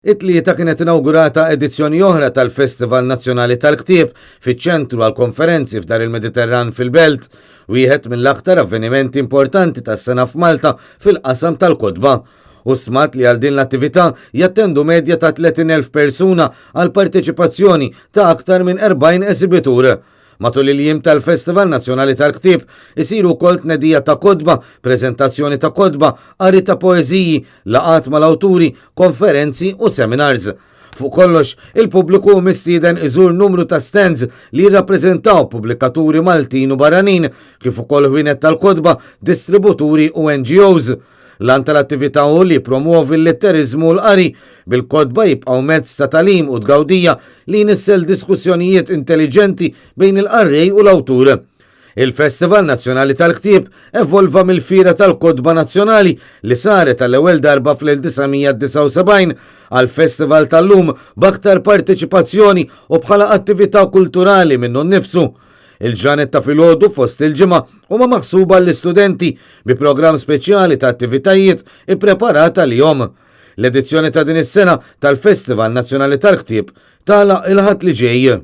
It-Tlieta kienet inawgurata edizzjoni oħra tal-Festival Nazzjonali tal-Ktieb fiċ-Ċentru għall-Konferenzi f'Dar il-Mediterran fil-Belt, wieħed mill-aktar avvenimenti importanti tas-sena f'Malta fil-qasam tal-kotba. Hu stmat li għal din l-attività jattendu medja ta' 30,000 persuna għal parteċipazzjoni ta' aktar minn 40 esibitur. Matul il-jiem tal-Festival Nazzjonali tal-Ktieb isiru wkoll tnedija ta' kotba, preżentazzjoni ta' kotba, qari ta' poeżiji, laqgħat mal-awturi, konferenzi u seminars. Fuq kollox, il-pubbliku hu mistieden iżur numru ta' stands li jirrappreżentaw pubblikaturi Maltin u barranin, kif ukoll ħwienet tal-kotba, distributuri u NGOs. L-għan tal-attività hu li jippromwovi l-litteriżmu u l-qari, bil-kotba jibqgħu mezz ta' tagħlim u tgawdija li jnissel diskussjonijiet intelliġenti bejn il-qarrej u l-awtur. Il-Festival Nazzjonali tal-Ktieb evolva mill-Fiera tal-Kotba Nazzjonali li saret għall-ewwel darba fl-1979 għall-festival tal-lum b'aktar parteċipazzjoni u bħala attività kulturali minnu nnifsu. Il-ġranet ta' filgħodu fost il-ġimgħa huma maħsuba għall-istudenti bi programm speċjali ta' attivitajiet ippreparat għalihom. L-edizzjoni ta' din is-sena tal-Festival Nazzjonali tal-Ktieb tagħlaq il-Ħadd li ġej.